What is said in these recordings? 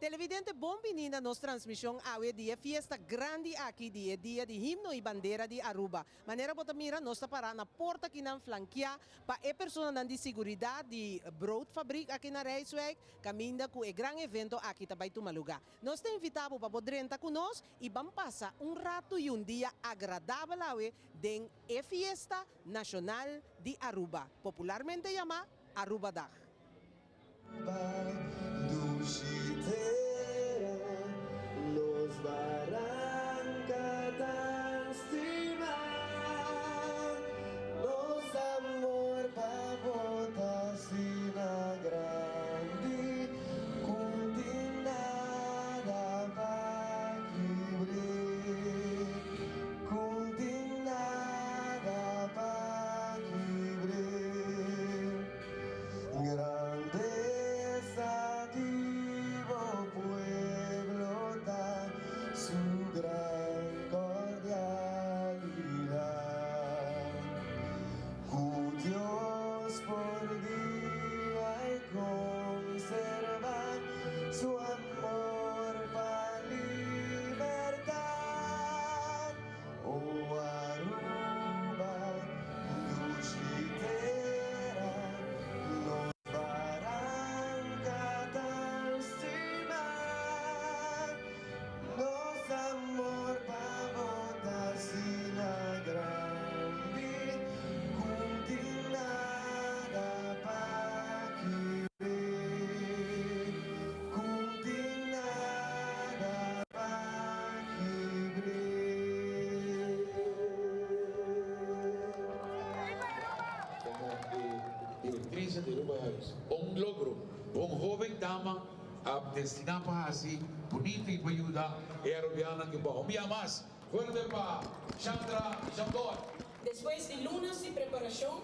Televidente, bon bini na nos transmision awe di e fiesta grandi aki di e Dia di Himno y Bandera di Aruba. Manera bo ta mira, nos ta para na porta akinan flankia pa e personanan di seguridad di Broodfabriek aki na Rijswijk, caminda cu e gran evento aki ta bay tuma luga. Nos ta invita bo pa bo drenta cu nos y ban pasa un rato y un dia agradabel awe den e fiesta nacional di Aruba, popularmente yama Arubadag. Dushi tera, nos baranca tan stima, nos amor pa bo ta asina grandi, cu tin nada pa kibr'e, cu tin nada pa kibr'e. Grandeza di bo pueblo ta su gran cordialidad. Cu Dios por guia y conserva su amor pa libertad. O Aruba, dushi tera, nos baranca tan stima, nos amor pa bo ta asina grandi, cu tin nada pa kibr'e, cu tin nada pa kibr'e. Como e directrice di Arubahuis. Un logro pa un hoben dama a destina pa haci bunito y pa yuda e Arubianonan cu baho. Un bia mas fuerte pa Chandra Jambon. Despues di lunas di preparacion,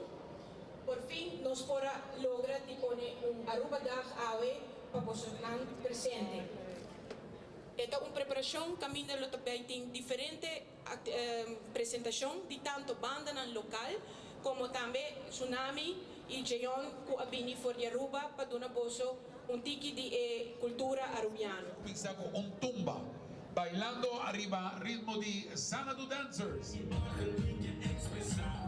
por fin nos por a logra di pone un Arubadag awe pa bosonan presente. E ta un preparacion caminda lo ta bay tin diferente presentacion di tanto bandanan local como tambe Tsunami y Jeon cu a bini for di Aruba pa duna boso un tiki di e cultura Arubiano. Cuminsa cu un tumba, bailando ariba ritmo di Xanadu Dancers. Imagen mi ke expresá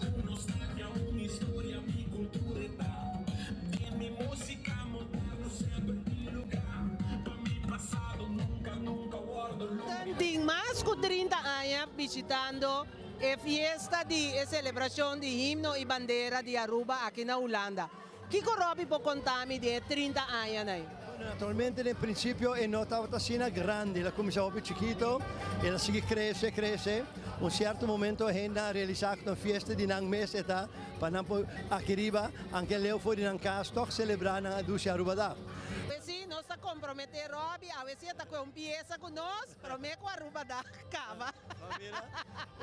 Un nostalgia, un historia, mi cultura ta Den mi música moderno semper tin lugar Pa mi pasado nunca, nunca wordo lubida. Tin mas ku 30 aña bishitando e fiesta di e selebrashon di himno i bandera di Aruba aki na Hulanda. Kiko Robbie por konta mi di e 30 añanan ei? Bueno, naturalmente den principio e no tabata asina grandi, el a cuminsa hopi chikito, el a sigui crece, crece, un cierto momento hende a realisa cu ta un fiesta di nan mes e ta, pa nan por aki riba, anke leu for di nan cas, toch celebra nan a dushi Aruba da. Pues si, nos ta compromete Robbie, awe si e ta coge un pieza cu nos, prome cu Aruba da caba. Mira,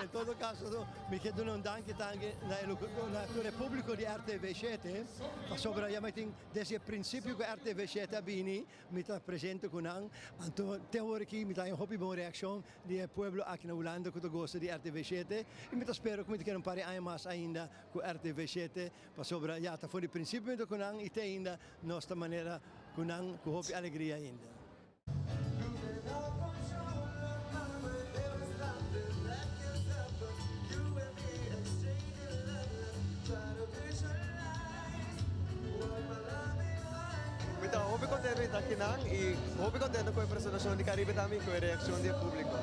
en todo caso mi ke duna un danki tambe na e na tur e publico di RTV 7, pasobra ya mi tin desde e principio cu RTV 7 a bini, mi ta presente cu nan, anto te awor aki mi ta haña hopi bon reaccion di e pueblo aki na Hulanda cu ta gosta di RTV 7 y mi ta spera cu mi ta keda un par di aña mas ainda cu RTV 7, pasobra ya ta for di principio mi ta cu nan y te ainda nos ta manera cu nan cu hopi alegria ainda. Mi ta hopi contento di ta akinan y hopi contento cu e presentacion di Caribe tambe y cu e reaccion di e publico.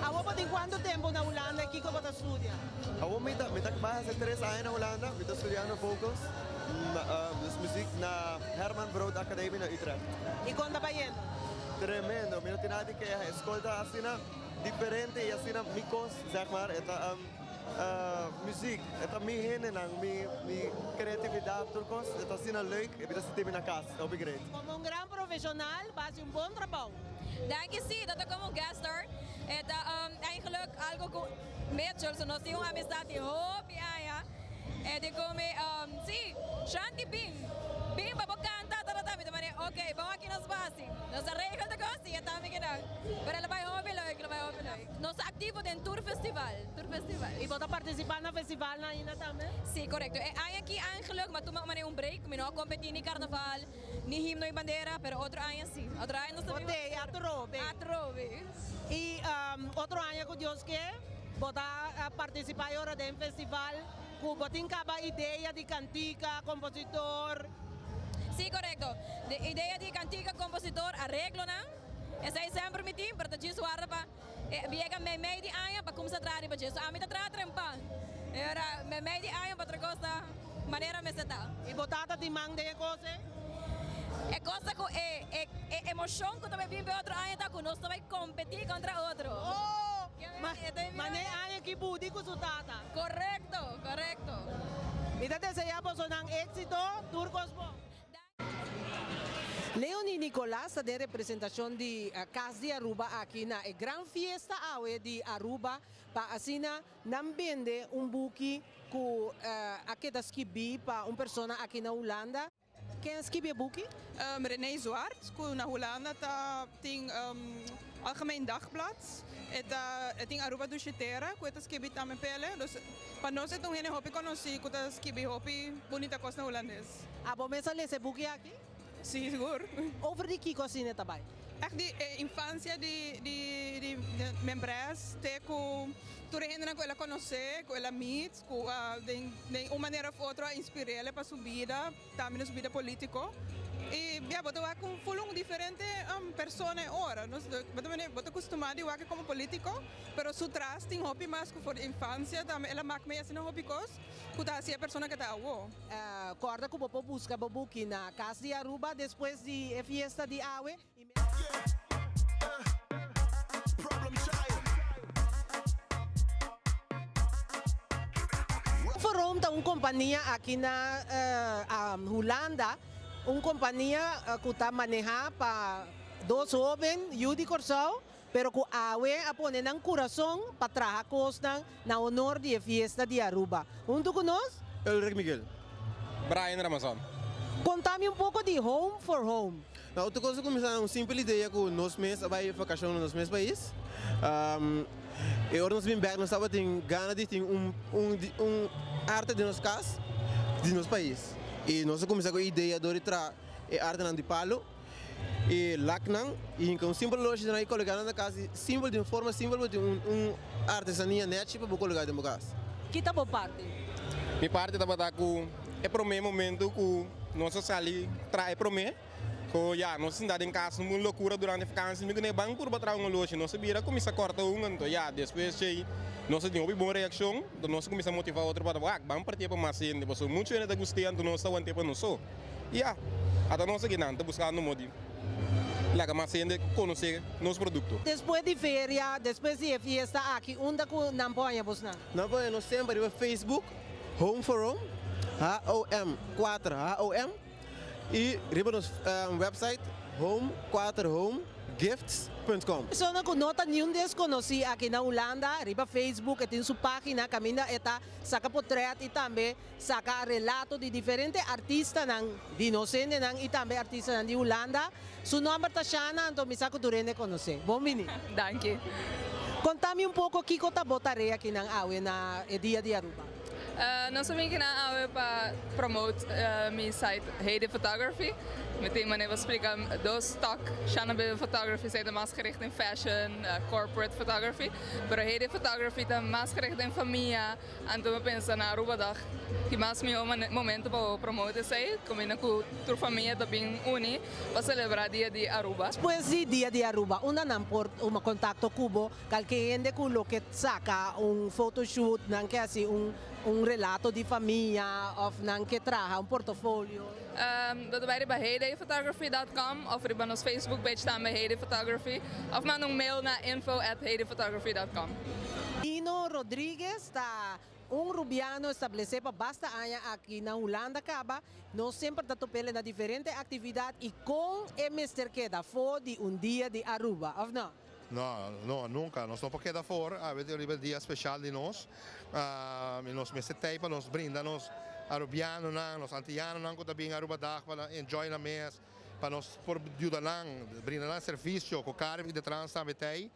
Awor bo tin cuanto tempo na Hulanda y kico bo ta studia? Awor mi ta mi ta bay haci tres aña na Hulanda, mi ta studiando vocals, dus muziek na Herman Brood Academie na Utrecht. Y con ta bayendo? Tremendo, mi no tin nada di keha, e school ta asina diferente y asina mi cos zeg maar, e ta muziek, e ta mi hendenan, mi mi creatividad tur cos, e ta asina leuk, mi ta sinti mi na cas, hopi great. Como un gran profesional bo haci un bon trabou. Danki si, dat ta como un guest star. E ta eigenlijk algo cu Mitchell, so nos tin un amistad di hopi aña. E di cu mi, si, Shanti bin, bin pa bo canta, ta ta ta. Mi ta mane, ok, bon aki nos basi. Nos a regel ta cos y e tambe kinan. Pero lo bay hopi leuk, lo bay hopi leuk. Nos ta activo den tur festival, tur festival. Y bo ta participa na festivalnan ainda tambe? Si, corecto. E aña aki eigenlijk mi a tuma mane un break, mi no a competi ni carnaval. ni himno y bandera, pero otro aña si. Otro aña nos ta bin. Bo t'ey atrobe. Atrobe. Y otro aña cu Dios ke, bo ta participa e ora den festival cu bo tin caba idea di cantica, compositor. Si, corecto. De idea di cantica, compositor, areglonan. Esey semper mi tin, pero ta djis warda pa yega meimei di aña pa cuminsa traha riba dje. So ami ta traha trempan. E ora meimei di aña pa otro cos ta manera mester ta. Y bo tata tin man den e cos ey? E cos ta cu e e e emocion cu ta bay bin p'e otro aña ta cu nos ta bay competi contra otro. Oh! Mane e aña aki budi cu su tata. Corecto, corecto. Mi ta desea bosonan exito, tur cos bon. Leonie Nicolas ta den representacion di Cas di Aruba aki na e gran fiesta awe di Aruba pa asina nan bende un buki cu a keda skibi pa un persona aki na Hulanda. Ken a skibi e buki? René Zwart, cu na Hulanda ta tin Algemeen Dagblad. E ta e tin Aruba Dushi Tera cu e ta skibi tambe p'ele. Dus pa nos e ta un hende hopi conoci cu ta skibi hopi bunita cos na Hulandes. Abo mes a lesa e buki aki? Si, sigur. Over di kico asina e ta bay? Echt di e infancia di di di Membres te cu tur e hendenan cu el a conoce, cu el a meet, cu a den den un manera of otro a inspir'ele pa su bida, tambe den su bida politico. Y ya, bo ta wak un full un diferente persona e ora. Nos bo ta mane bo ta custuma di wak como politico, pero su tras tin hopi mas cu for di infancia tambe el a mak mee asina hopi cos cu ta haci e persona cu ta awo. Corda cu bo por busca bo buki na Cas di Aruba despues di e fiesta di awe. Forum ta un compania aki na Hulanda, un compania cu ta maneha pa dos hoben yu di Corsou, pero cu awe a pone nan curason pa traha cosnan na honor di e fiesta di Aruba. Hunto cu nos. Ulrich Miguel. Brian Ramazan. Contami un poco di Home for Home. Na otro cosa cuminsa na un simpel idea cu nos mes a bay vacacion na nos mes pais. E ora nos bin bek nos tabatin gana di tin un un un arte den nos cas di nos pais. Y nos a cuminsa cu e idea door di traha e artenan di palo y laknan y hinca un simpel loshi den nan y coloca nan na cas y simpel di un forma simpel bo tin un un artesania nechi pa bo coloca den bo cas. Ki ta bo parti? Mi parti tabata cu e prome momento cu nos a sali traha e prome. Ku ya, nos a sinta den kas un lokura durante vakansi, mi ku ne ban purba traha un oloshi, nos a bira kuminsá kòrta un, anto ya, despues djei nos a tin hopi bon reakshon, anto nos a kuminsá motivá otro pa wak, ban partié pa mas hende, pasobra muchu hende ta gust'é, anto nos ta want'é pa nos so. I ya, ata nos aki nan ta buskando modo di laga mas hende konosé nos produkto. Despues di feria, despues di e fiesta aki, unda ku nan por haña bosnan? Nan por haña nos semper riba Facebook, Home for Home, H-O-M kuater H-O-M. Y riba nos website home kuater home gifts punt com. Persona cu no ta niun desconoci aki na Hulanda, riba Facebook e tin su pagina caminda e ta saca potret y tambe saca relato di diferente artistanan di nos hendenan y tambe artistanan di Hulanda. Su nomber ta Shana, anto mi sa cu tur hende conoce. Bon bini. Danki. Conta mi un poco kico ta bo tarea akinan awe na e Dia di Aruba. Nos a bin kinan awe pa promote mi site Heyday Photography. Mi tin manera pa splica dos tok. Shana Baby Photography esey ta mas gericht den fashion, corporate photography. Pero Heyday Photography ta mas gericht den famia. Anto mi a pensa na Arubadag ki mas miho momento pa promote esey. Combina cu tur famia ta bin uni pa celebra Dia di Aruba. Despues di Dia di Aruba, unda nan por tuma contacto cu bo? Kalke hende ku lo ke saka un photoshoot, nan ke hasi un un relato di famia òf nan ke traha un portofolio. Bo ta bai riba heydayphotography dot com òf riba nos Facebook page tambe Heyday Photography òf manda un mail na info at heydayphotography dot com. Dino Rodriguez ta Un rubiano establesé pa basta aña aki na Hulanda kaba, nos semper ta top'el na diferente aktividat i kon e mester keda afó di un dia di Aruba, òf no? No, no, nunka. Nos no por keda afor. Awe ta riba e dia speshal di nos. I nos mester tei pa nos brinda nos arubianonan, nos antiyanonan ku ta bin Aruba Dag pa nan enjoy nan mes, pa nos por yuda nan, brinda nan servisio ku Carib i de Trans tambe tei.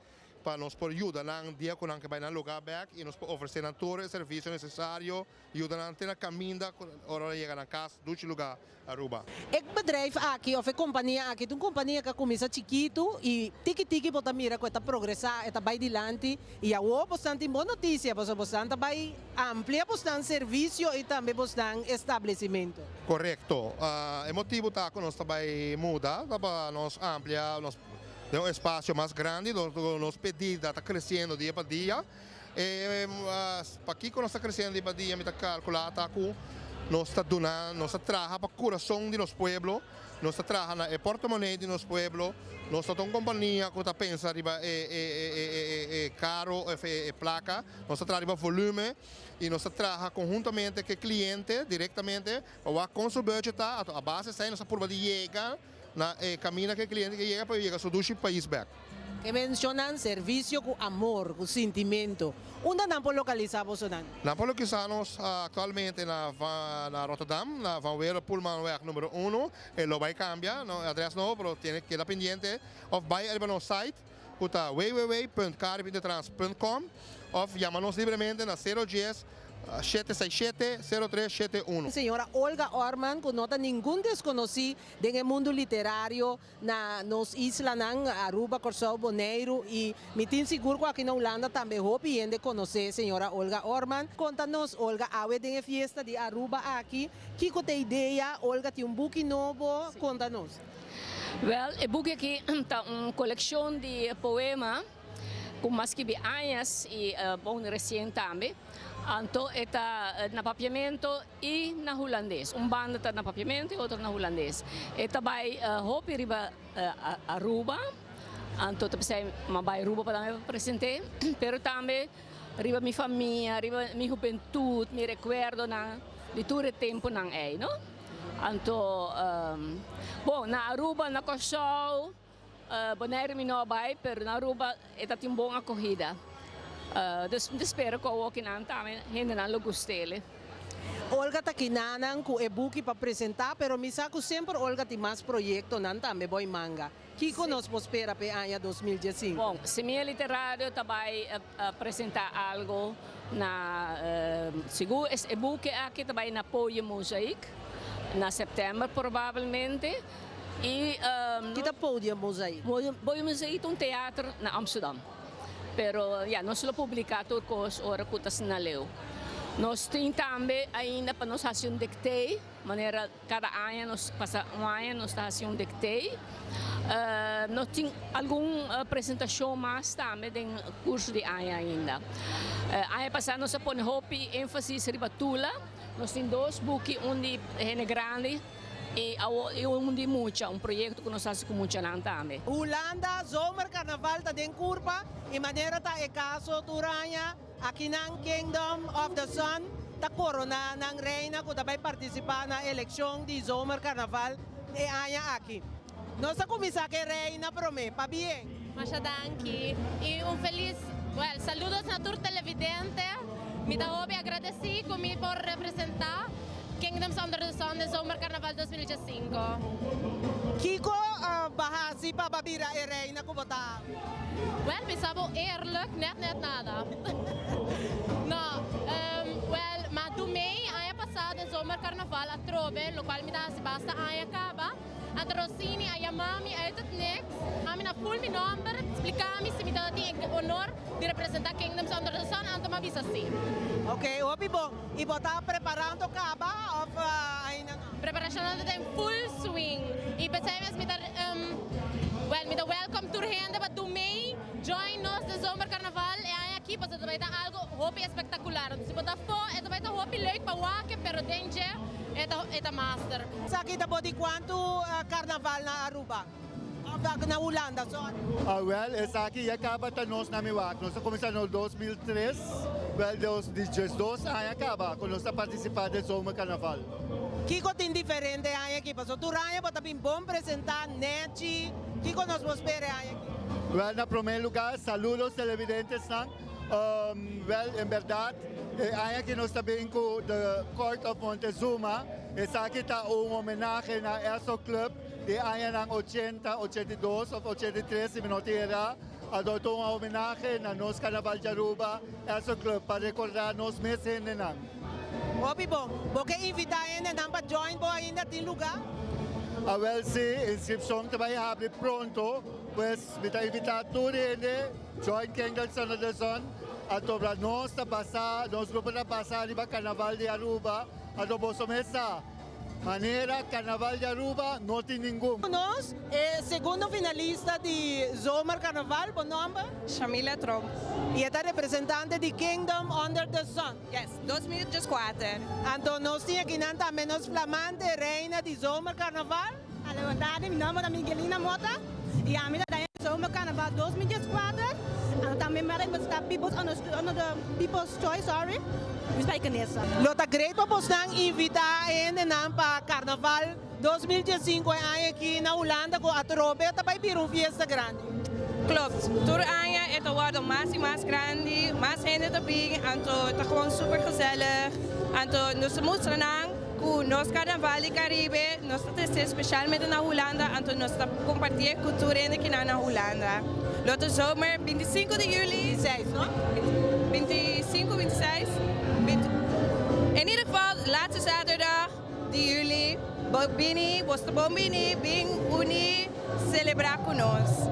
pa nos por yuda nan dia ku nan ke bai nan lugá bèk i nos por ofresé nan tur e servisio nesesario, yuda nan te na kaminda ku ora nan yega nan kas duchi lugá Aruba. E bedrijf aki of e kompania aki ta un kompania ku a kuminsá chikitu i tiki tiki bo ta mira ku e ta progresá, e ta bai dilanti i awor bosnan tin bon notisia pasobra bosnan ta bai amplia bosnan servisio i tambe bosnan establesimentu. Korekto. E motibu ta ku nos ta bai muda ta pa nos amplia nos den un espasio mas grandi dor ku nos pedida ta kresiendo dia pa dia. E pakiko nos ta kresiendo dia pa dia mi ta kalkulá ta ku nos ta duna, nos ta traha pa kurason di nos pueblo, nos ta traha na e portemonee di nos pueblo, nos no ta un kompania ku ta pensa riba e e e e karo òf e plaka, nos ta traha riba volume i nos ta traha konhuntamente ku e kliente direktamente pa wak kon su budget ta, a base esei nos ta purba di yega na e kaminda ku e kliente ke yega pa e yega su dushi pais bèk. Ke menshonan servisio ku amor, ku sintimento. Unda nan por lokalisá bosonan? Nan por lokalisá nos aktualmente na na Rotterdam, na Van Weerle Pullmanweg numero uno. E lo bai kambia, no e adrès nobo, pero tiene keda pendiente. Òf bai ariba nos site ku ta www.caribintertrans.com òf yama nos libremente na sero dies 767 0371. Señora Olga Orman, ku no ta ningun deskonosí den e mundu literario na nos islanan, Aruba, Kòrsou, Boneiru i mi tin sigur ku aki na Hulanda tambe hopi hende konosé señora Olga Orman. Konta nos, Olga, awe den e fiesta di Aruba aki, kiko ta e idea? Olga tin un buki nobo, konta nos. Wèl, e buki aki ta un kolekshon di poema ku mas skibi añas i bon resien tambe. Anto e ta na papiamento i na hulandes. Un banda ta na papiamento i otro na hulandes. E ta bai hopi riba Aruba, anto ta p'esei mi a bai Aruba pa tambe pa present'é, pero tambe riba mi famia, riba mi hubentut, mi rekuerdonan di tur e tempunan ei, no. Anto, bon, na Aruba, na Kòrsou, Bonaire mi no a bai, pero na Aruba e ta tin bon akohida. Dus mi ta spera ku awokinan tambe hendenan lo gust'el. Olga ta kinanan ku e buki pa presentá, pero mi sa ku semper Olga tin mas proyektonan tambe boi manga. Kiko nos por spera pa e aña 2015? Bon, Semilla Literario ta bai presentá algu na, sigur e buki aki ta bai na Podium Mozaïek na sèptèmber probablemente. I Ki ta Podium Mozaïek? Podium Mozaïek ta un teater na Amsterdam. Pero ya, nos lo publiká tur kos ora ku ta asina leu. Nos tin tambe ainda pa nos hasi un diktee, manera kada aña nos pasa un aña nos ta hasi un diktee. Nos tin algun presentashon mas tambe den kurso di aña ainda. Aña pasá nos a pone hopi énfasis riba Tula. Nos tin dos buki, un di hende grandi. I awo i un di mucha, un proyekto ku nos hasi ku muchanan tambe. Hulanda, Zomercarnaval ta den kurpa i manera ta e kaso tur aña akinan Kingdom of the Sun ta korona nan reina ku ta bai partisipá na elekshon di Zomercarnaval e aña aki. Nos ta kuminsá ku e reina promé. Pabien! Masha danki i un felis, well, saludos na tur televidente. Mi ta hopi agradeci cu mi por representa Kingdoms Under the Sun den Zomercarnaval 2015. Kico ba haci pa ba bira e reina cu bo ta? Well, mi sa bo eerlijk, net net nada. No, well, ma dumei aña pasa den Zomercarnaval atrobe, locual mi ta haci basta aña caba. Anto Rossini a yama mi uit het niks. Ami na ful mi nomber, splica mi si mi tabatin e honor di representa Kingdoms Under the Sun, anto mi a bisa si. Ok, hopi bon. Y bo ta preparando caba of ainda no? Preparacionnan ta den full swing. Y p'esei mes mi ta, well, mi ta welcome tur hende pa dumei join nos den Zomercarnaval e aña aki pasobra ta bai ta algo hopi espectacular. Anto si bo ta afo e ta bai ta hopi leuk pa wak pero den dje e ta e ta master. Esaki ta bo di cuantu carnaval na Aruba? Of na Hulanda, sorry. Awel, esaki ya caba ta nos na mi wak. Nos a cuminsa na 2003, wel dos di 12 aña caba cu nos ta participa den Zomercarnaval. Kico tin diferente e aña aki? Pasobra tur aña bo ta bin bon presenta, nechi. Kico nos por spera e aña aki? Wel, na prome lugar, saludos televidentesnan. Wel, en berdad, e aña aki nos ta bin cu The Court of Montezuma. Esaki ta un homenahe na Esso Club. di añanan ochenta, 82 of 83 si mi no tin era. Anto ta un homenahe na nos Carnaval di Aruba, Esso Club, pa recorda nos mes hendenan. Hopi bon. Bo ke invita hendenan pa join bo ainda tin luga? Awel si, inscripcion ta bay habri pronto, pues mi ta invita tur hende join Kingdoms Under the Sun. Anto nos ta basa, nos grupo ta basa riba Carnaval di Aruba, anto boso mes sa. Manera Carnaval di Aruba no tin ningun. Nos e segundo finalista di Zomer Carnaval, bo nomber? Shamila Tromp. Y e ta representante di Kingdom Under the Sun. Yes, 2014. Anto nos tin akinan tambe nos flamante reina di Zomer Carnaval. Hallo, bon tardi. Mi nomber ta Miguelina Mota y ami ta den Zomer Carnaval 2014. Anto tambe mi a representa People's Under the People's Choice, sorry. Mi Spijkenisse. Lo ta great pa bosnan invita e hendenan pa Carnaval 2015 e aña aki na Hulanda cu atrobe ta bay bira un fiesta grandi. Klopt. Tur aña e ta wordo mas y mas grandi, mas hende ta bin, anto ta gewoon super gezellig. Anto nos ta mustra nan cu nos Carnaval di Caribe nos ta trece specialmente na Hulanda, anto nos ta comparti e cu tur hende kinan na Hulanda. Lo ta zomer 25 di juli. 26, no? 25, 26, 20, in ieder geval laatste zaterdag di juli, bo bini, bos ta bon bini, bin uni celebra cu nos.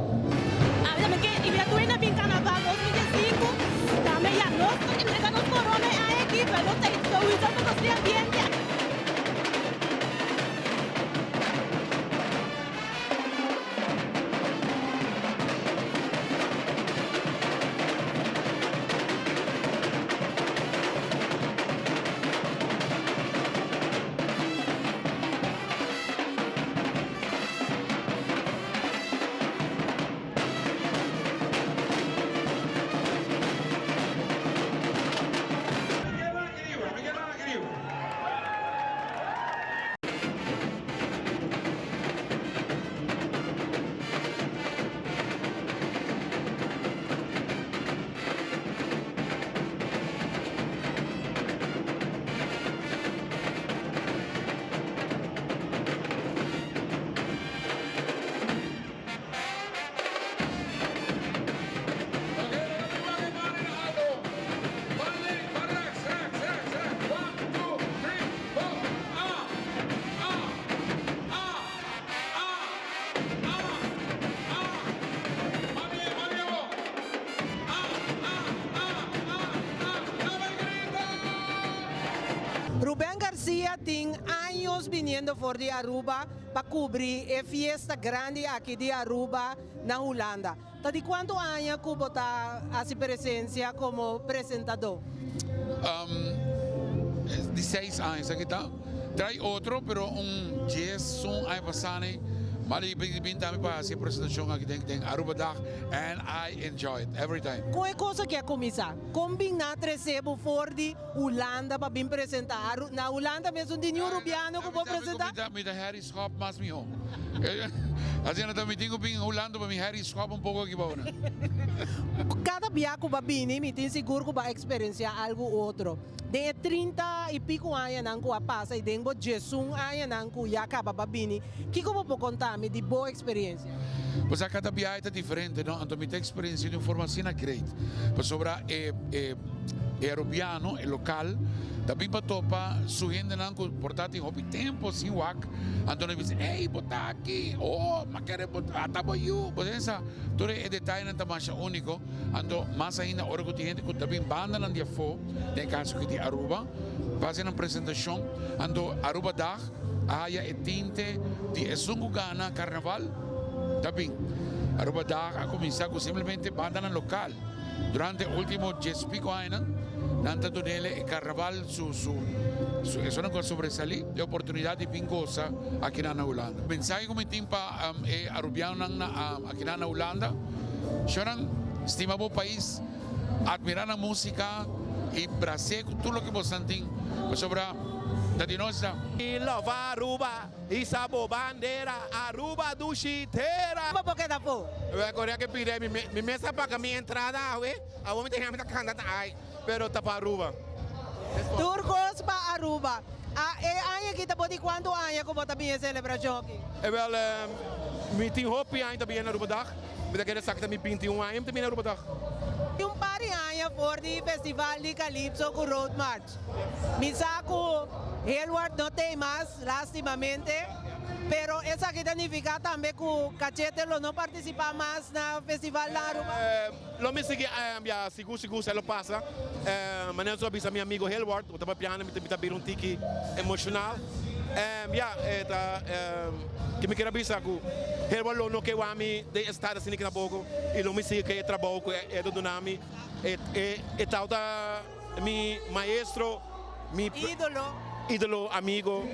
Ami tambe ke invita tur hende a bin Carnaval 2015, tambe ya nos ta entrega nos corona e aña aki, pero nos ta sowieso pa nos tin ambiente. Ruben Garcia tin años biniendo for di Aruba pa cubri e fiesta grandi aki di Aruba na Hulanda. Ta di cuanto aña cu bo ta haci presencia como presentador? Di seis aña esaki ta. Trae otro pero un dies un aña pasa ni m'a bin tambe pa haci e presentacion aki den Arubadag and I enjoy it every time. Con e cosa aki a cuminsa? Con bin na trece bo for di Hulanda pa bin presenta? Na Hulanda mes un di niun Rubiano cu bo presenta? Mi ta Harry Schop mas miho. Asina ta mi tin cu bin Hulanda pa mi Harry Schop un poco aki bou nan. Cada bia cu bo a bini mi tin sigur cu bo a experiencia algo otro. Den e 30 y pico añanan cu a pasa y den bo diesun añanan cu ya caba bo a bini, kico bo por conta mi di bo experiencia? Pues a cada biahe ta diferente no, anto mi ta experiencia di un forma asina great pasobra e e e Arubiano, e local, ta bin pa topa su hendenan cu por ta tin hopi tempo sin wak, anto nan bisa ey bo ta aki, oh ma kere bo ata bo yu, bo sa tur e detayenan ta masha unico, anto mas ainda ora cu tin hende cu ta bin bandanan di afo, den e caso aki di Aruba, pa haci nan presentacion, anto Arubadag a haya e tinte di esun cu gana carnaval ta bin. Arubadag a cuminsa cu simplemente bandanan local. Durante ultimo dies pico añanan nan ta dunele e carnaval su su su esunnan cu a sobresali e oportunidad di bin goza akinan na Hulanda. Mensahe cu mi tin pa e Arubianonan na akinan na Hulanda, Shornan stima bo pais, admira nan musica y bras'e cu tur loke bosan tin pasobra ta di nos ta. I love Aruba, hisa bo bandera, Aruba dushi tera. Bo por keda afó. Wè korea ke pide mi mi mes a paga mi entrada awe, awor mi ta hende mi ta kanta ta ai, pero ta pa Aruba. Tur kos pa Aruba. A e aña aki ta bo di kuantu aña ku bo ta bin e selebrashon aki? E wèl, mi tin hopi aña ta bin na Arubadag. Mi ta kere sa ku ta mi 21 aña mi ta bin na Arubadag. Tin un par di aña for di festival di Calypso ku Road March. Mi sa ku Hilward no t'ei mas, lastimamente, pero esaki ta nifiká tambe ku Cachete lo no partisipá mas na festival na Aruba? Lo mi sigui ya, sigur sigur esei lo pasa. Manera su a bisa mi amigo Hilward, ku ta papiando mi ta bira un tiki emoshonal. Ya, e ta ke mi kier a bisa ku Hilward lo no ke wak mi den estado asina ki tampoco i lo mi sigui ku e trabou ku e ta duna mi. E tabata mi maestro, mi Ídolo. ídolo, amigo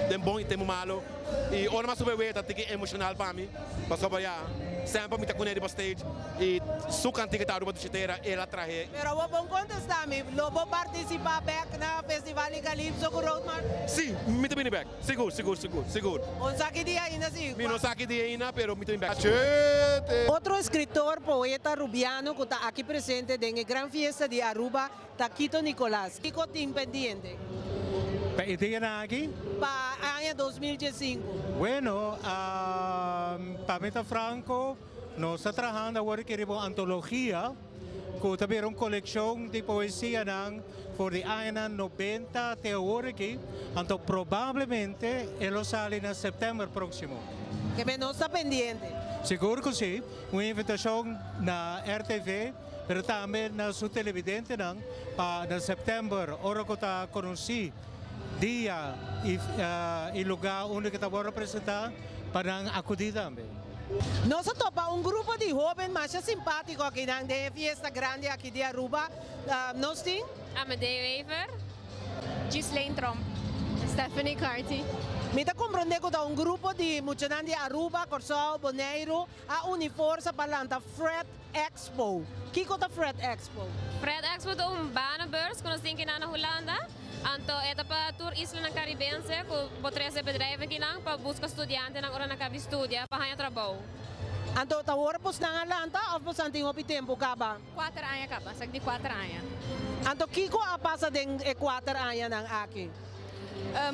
den bon i tempu malo. I ora mi a subi e wea ta tiki emoshonal pa mi pasobra ya semper mi ta kuné riba stage i su kantika ta Aruba Dushi Tera el a trahe. Pero bo bon kontestá mi, lo bo partisipá bèk na Festival di Calypso ku Road March? Sí, mi ta bini bèk. Sigur, sigur, sigur, sigur. Bo no sa ki dia ainda si? Mi no sa ki dia ainda, pero mi ta bin bèk. Otro eskritor, poeta rubiano ku ta aki presente den e gran fiesta di Aruba ta Quito Nicolaas. Kiko tin pendiente? Pa e dianan aki? Pa aña 2015. Bueno, pa mi ta franco, nos ta trahando awor aki riba un antologia cu ta bira un coleccion di poesianan for di añanan nobenta te awor aki, anto probablemente e lo sali na september proximo. Keme nos ta pendiente. Sigur cu si, un invitacion na RTV. pero tambe na su televidentenan pa na september ora cu ta conoci dia y lugar unda cu ta worde presenta pa nan acudi tambe. Nos a topa un grupo di hoben masha simpatico akinan den e fiesta grandi aki di Aruba. Nos tin. Amadeo Wever. Ghislaine Tromp. Stephanie Carty. Mi ta comprende cu ta un grupo di muchanan di Aruba, Corsou, Boneiru a uni forsa pa lanta Fred Expo. Kiko ta Fred Expo? Fred Expo ta un banenbeurs ku nos tin kinan na Hulanda. Anto e ta pa tur islanan Karibense ku bo trese bedrijven kinan pa buska studiantenan ora nan kabi studia pa haña trabou. Anto ta ora bosnan a lanta òf bosan tin hopi tempu kaba? Kuater aña kaba, sak di kuater aña. Anto kiko a pasa den e kuater añanan aki?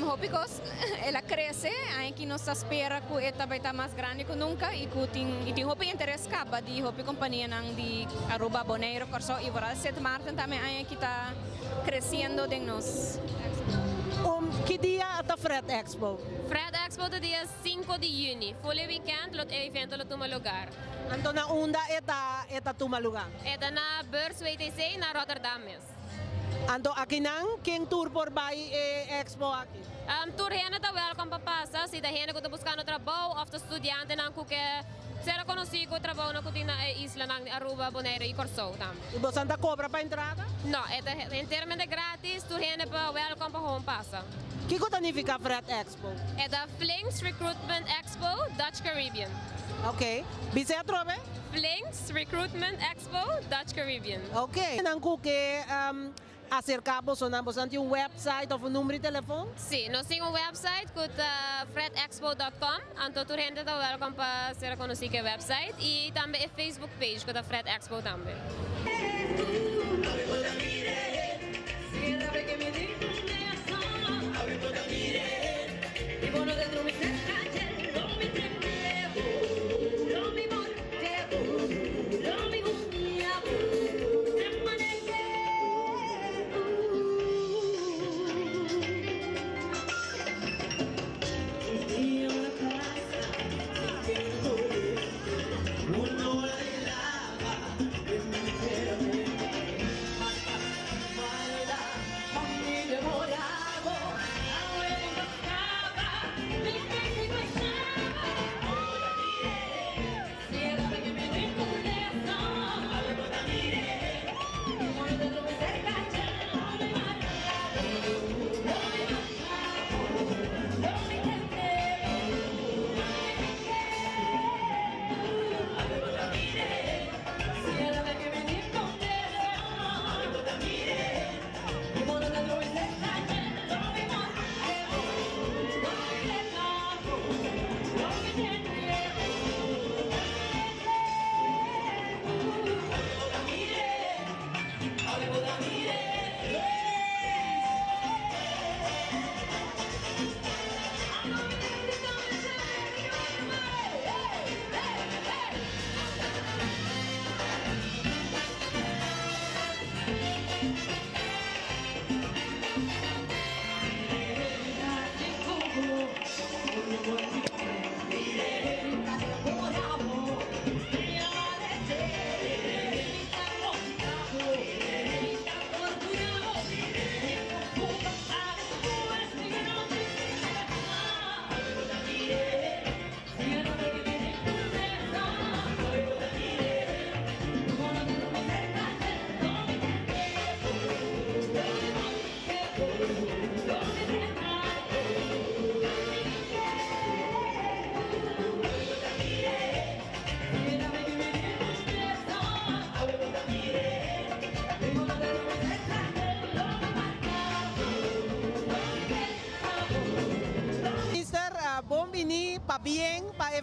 Hopi kos el a krese, aña ki nos ta spera ku e ta bai ta mas grandi ku nunka i ku tin i tin hopi interes kaba di hopi kompanianan di Aruba, Boneiru, Kòrsou i vooral Sint Maarten tambe aña ki ta kresiendo den nos. Ki dia ta Fred Expo? Fred Expo ta dia sinku di yüni. Ful e wikènt lo e evento lo tuma lugar. Anto na unda e ta e ta tuma lugar? E ta na Beurs WTC na Rotterdam mes. Anto akinan ken tur por bai e expo aki? Tur hende ta welkom pa pasa, si ta hende ku ta buskando trabou òf ta studiantenan ku ke ser rekonosí ku trabounan ku tin na e islanan di Aruba, Bonaire i Kòrsou tambe. I bosan ta kobra pa entrada? No, e ta henteramente gratis, tur hende pa welkom pa hon pasa. Kiko ta nifiká Fred Expo? E ta Flinks Recruitment Expo Dutch Caribbean. Ok. Bis'é atrobe? Flinks Recruitment Expo Dutch Caribbean. Ok. Nan ku ke aserká bosonan, bosonan tin un website òf un number di telefon? Sí, nos tin un website ku ta fredexpo dot com, anto tur hende ta wèlkòm pa sera konosí ku e website i tambe e Facebook page ku ta Fred Expo tambe.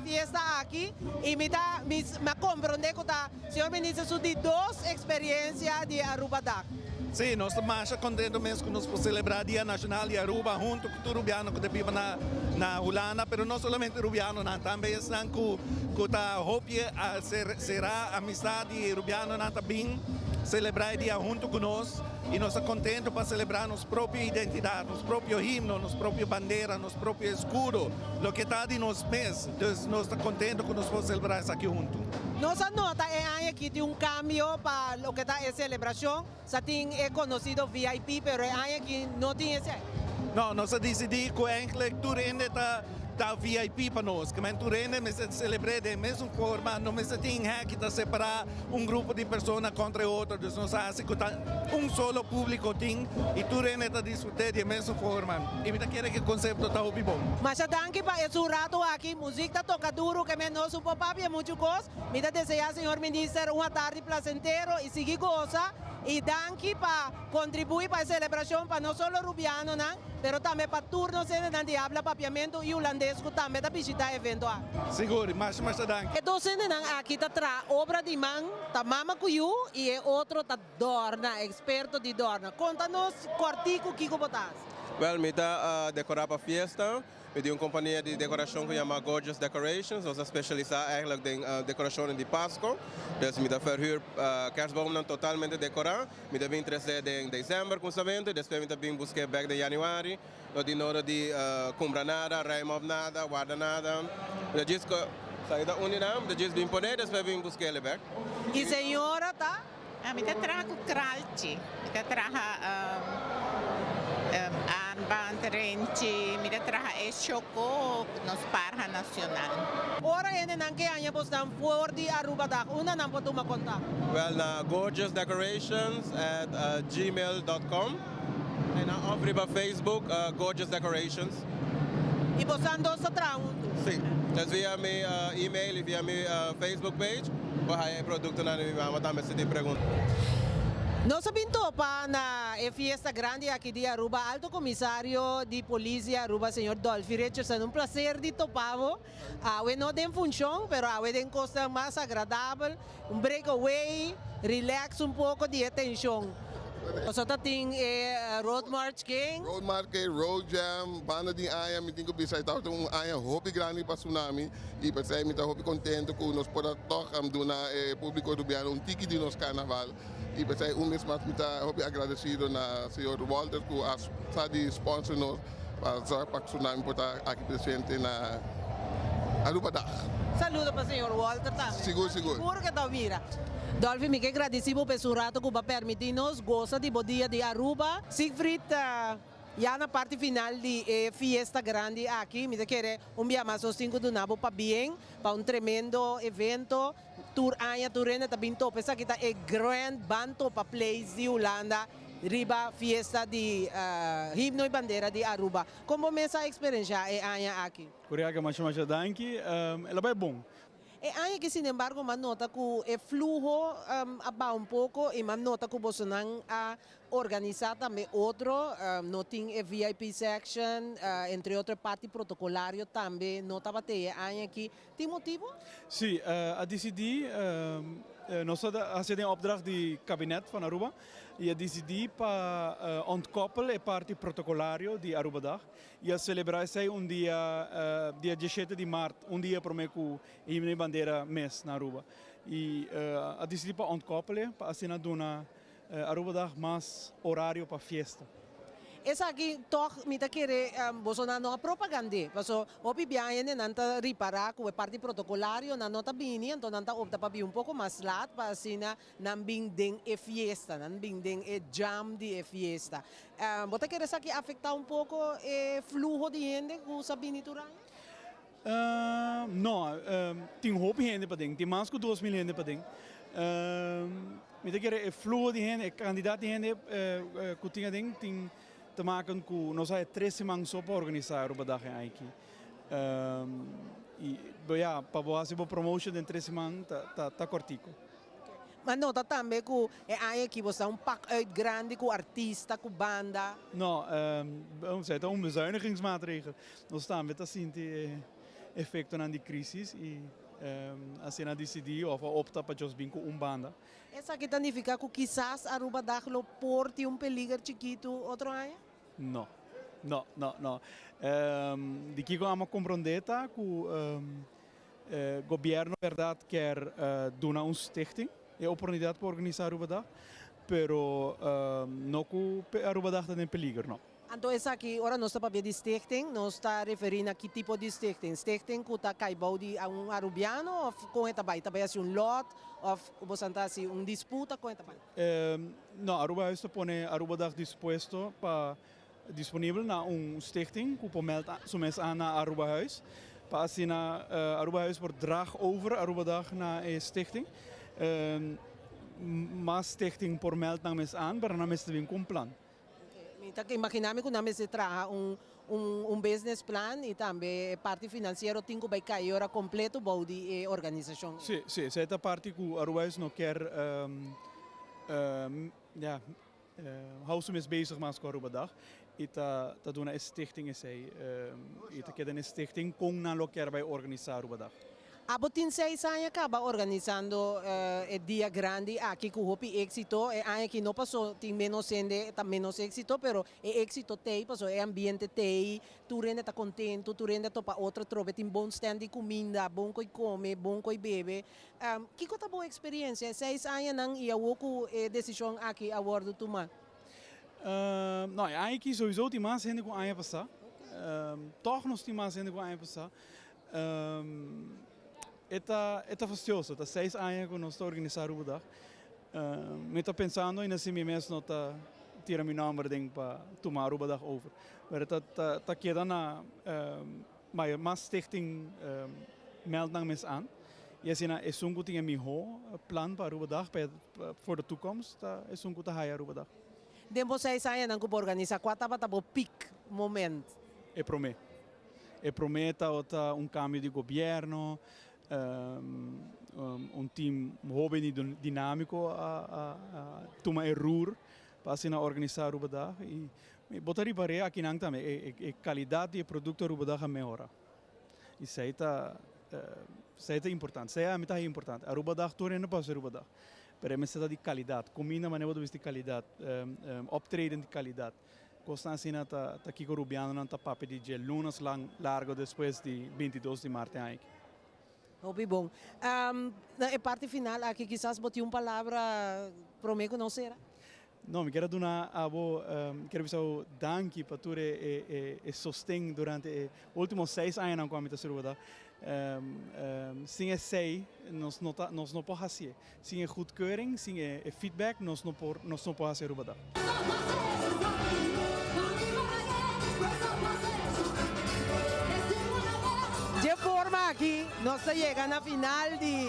fiesta aki y mi ta mi a comprende cu ta señor Minister su di dos experiencia di Arubadag. Sí, nos ta masha contento mes cu nos por celebra Dia Nacional di Aruba hunto cu tur Rubiano cu ta biba na na Hulanda, pero no solamente Rubianonan, tambe esnan cu cu ta hopi a ser cera amistad di Rubianonan ta bin celebra e dia hunto cu nos y nos ta contento pa celebra nos propio identidad, nos propio himno, nos propio bandera, nos propio escudo, loke ta di nos mes. Dus nos ta contento cu nos por celebra esaki hunto. Nos a nota e aña aki tin un cambio pa loke ta e celebracion. Sa tin e conocido VIP pero e aña aki no tin esey. No, nos a dicidi cu eigenlijk tur hende ta ta VIP pa nos. Kimen tur hende mester celebre den e mesun forma, no mester tin hek ta separa un grupo di persona contra e otro. Dus nos a haci cu ta un solo publico tin y tur hende ta disfrute di e mesun forma. Y mi ta kere cu e concepto ta hopi bon. Masha danki pa esun rato aki. Muziek ta toca duro ke men no su por papia muchu cos. Mi ta desea señor Minister un atardi placentero y sigui goza y danki pa contribui pa e celebracion pa no solo Rubianonan pero tambe pa tur nos hendenan di habla Papiamento y Hulandes cu tambe ta bishita e evento aki. Sigur, masha masha danki. E dos hendenan aki ta traha obra di man, ta mama cu yu y e otro ta dorna, experto di dorna. Conta nos cortico kico bo ta haci. Wel, mi ta decora pa fiesta. Mi tin un kompania di dekorashon ku yama Gorgeous Decorations. Nos ta spesialisá eigenlijk den dekorashonnan di Pasko. Dus mi ta verhuur kerstboomnan totalmente dekorá. Mi ta bin tres'é den desèmber kuminsamentu i despues mi ta bin busk'é bèk den yanüari. No tin nodo di kumpra nada, ruim òf nada, warda nada. Mi ta djis sa ta un di nan, mi ta djis bin pon'é despues bin busk'é bèk. I señora ta? Mi ta traha ku kralchi, mi ta traha armband, renchi, mi ta traha e shoko, nos parha nacional. Ora hendenan ke haña bosnan for di Arubadag, unda nan por tuma kontakto? Wel na gorgeousdecorations at gmail dot com en nan of riba Facebook Gorgeous Decorations. Y bosan dos ta traha hunto? Sí, dus via mi email y via mi Facebook page por haya e productonan di mi mama tambe si tin pregunta. Nos a bin topa na e fiesta grandi aki di Aruba Alto Comisario di Polis di Aruba señor Dolfi Richardson. Un placer di topa bo. Awe no den funcion pero awe den cosnan mas agradabel. Un break away, relax un poco di e tension. Boso ta tin e Road March ken? Road March ken, Road Jam, banda di aña mi tin cu bisa e tabata un aña hopi grandi pa Tsunami y p'esey mi ta hopi contento cu nos por a tog duna e publico Rubiano un tiki di nos carnaval y p'esey un bes mas mi ta hopi agradecido na señor Walter cu a sa di sponsor nos pa zorg pa Tsunami por ta aki presente na Arubadag. Saludo pa señor Walter tambe. Sigur, sigur. Sigur ke ta mira. Dolfi, mi ke gradisi bo pa esun rato ku bo a permiti nos gosa di bo dia di Aruba. Siegfried, ya na parti final di e fiesta grandi aki, mi ta kere un bia mas nos tin ku duna bo pabien pa un tremendo evento. Tur aña tur hende ta bin topa. Esaki ta e Grand Ban Topa Place di Hulanda riba fiesta di Himno y Bandera di Aruba. Kon bo mes a eksperenshá e aña aki? Curiaca, masha masha danki. El a bai bon. E aña aki sinembargo m'a nota ku e fluho a baha un poko i m'a nota ku bosonan a organisá tambe otro, no tin e VIP section, entre otro e parti protocolario tambe no tabata e aña aki. Tin motibo? Sí, a disidí, nos a hasi den opdracht di kabinet van Aruba i a disidí pa ontkoppel e parti protocolario di Arubadag i a selebrá esei un dia, dia diesshete di mart, un dia promé ku e himno i bandera mes na Aruba. I a disidí pa ontkoppel e pa asina duna Arubadag mas orario pa fiesta. Esaki tog mi ta kere bosonan no a propagand'é, paso hopi bia hendenan ta ripará ku e parti protokolario nan no ta bini, anto nan ta opta pa bin un poko mas lat pa asina nan bin den e fiesta, nan bin den e jam di e fiesta. Bo ta kere esaki afektá un poko e fluho di hende ku sa bini tur aña? No, tin hopi hende paden, tin mas ku 2000 hende paden. Mi ta kere e fluho di hende, e kantidat di hende ku tin aden tin te maken ku nos haya tres siman so pa organisá Arubadag en aiki. I bo ya, pa bo hasi bo promotion den tres siman ta ta kòrtiku. Ma nota tambe ku e aña aki bo sta un pak uit grandi ku artista, ku banda. No, esei ta un bezuinigingsmaatregel. Nos tambe ta sinti e. efectonan di crisis y asina a dicidi of a opta pa just bin cu un banda. Esaki ta nifica cu kisas Arubadag lo por tin un peliger chikito otro aña? No, no, no, no. Di kico amo a comprende ta cu gobierno berdad kier duna un stichting e oportunidad pa organisa Arubadag, pero no cu Arubadag ta den peliger, no. Anto esaki, ora nos ta papia di stichting, nos ta referi na ki tipo di stichting? Stichting cu ta cay bou di un Arubiano of con e ta bay? Ta bay haci un lot of bosan ta haci un disputa? Con e ta bay? No, Arubahuis ta pone Arubadag dispuesto pa disponibel na un stichting cu por meld su mes aan na Arubahuis pa asina Arubahuis por draag over Arubadag na e stichting. Mas stichting por meld nan mes aan, pero nan mester bin cu un plan. Mi ta imagina mi cu nan mester traha un un business plan y tambe e parti financiero tin cu bay cay ora completo bou di e organisacion. Si, si, esey ta parti cu Arubahuis no kier ja, hou su mes bezig mas cu Arubadag y ta ta duna e stichting esey y ta keda na e stichting con nan lo kier bay organisa Arubadag. Abo tin seis aña caba organisando e dia grandi aki cu hopi exito. E aña aki no paso tin menos hende, ta menos exito, pero e exito t'ey paso e ambiente t'ey, tur hende ta contento, tur hende a topa otro atrobe, tin bon stand di cuminda, bon coy come, bon coy bebe. Kico ta bo experiencia e seis añanan y awo cu e decision aki a wordo tuma? No, e aña aki sowieso tin mas hende cu aña pasa. Toch nos tin mas hende cu aña pasa. E ta e ta fastioso, ta seis aña ku nos ta organisá Arubadag. Mi ta pensando ainda si mi mes no ta tira mi nòmber den pa tuma Arubadag over. Pero ta ta ta keda na mayor mas stichting meld nan mes aan. I asina esun ku tin e mihó plan pa Arubadag pa for de toekomst ta esun ku ta haya Arubadag. Den bo seis añanan ku bo organisá, kua tabata bo piek moment? E promé. E promé tabata un cambio di gobierno, un team hoben y dinamico a tuma e roer pa asina organisa Arubadag y bo ta ripar'é akinan tambe e calidad di e producto Arubadag a mehora y esey ta esey ta importante, esey ami ta haña importante. Arubadag tur hende pasa Arubadag pero e mester ta di calidad, cuminda manera bo ta bisti calidad, optreden di calidad. Kosnan asina ta ta kiko rubianonan ta papia di dje lunas lang largo despues di 22 di mart e aña aki. Hopi bon. Na e parti final aki kisas bo tin un palabra prome ku nos sera? No, mi kier a duna abo, mi kier a bisa bo danki pa tur e e e sosten durante e ultimo seis añanan ku ami ta sirbi. Sin esei nos no ta nos no por hasié. Sin e goedkeuring, sin e feedback, nos no por, nos no por haci Aruba dag. Dje forma aki nos ta yega na final di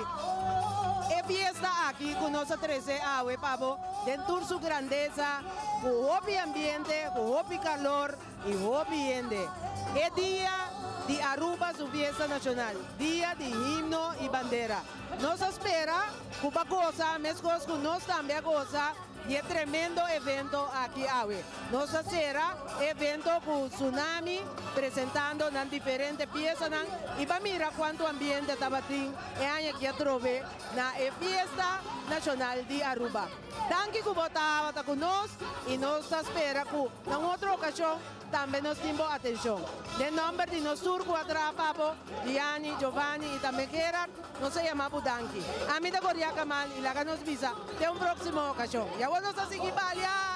e fiesta aki cu nos a trece awe pa bo den tur su grandeza, cu hopi ambiente, cu hopi calor y hopi hende. E dia di Aruba su fiesta nacional, dia di himno y bandera. Nos a spera cu bo a goza mescos cu nos tambe a goza di e tremendo evento aki awe. Nos a cera e evento cu Tsunami presentando nan diferente piesanan y bo a mira cuanto ambiente tabatin e aña aki atrobe na e Fiesta Nacional di Aruba. Danki cu bo tabata cu nos y nos ta spera cu na un otro ocasion Tambe nos tin bo atencion. Den nomber di nos tur cu a traha pa bo, Gianni, Giovanni y tambe Gerard, nos a yama bo danki. Ami ta Goria Kamal y laga nos bisa te un proximo ocasion. Y awor nos ta sigui balia!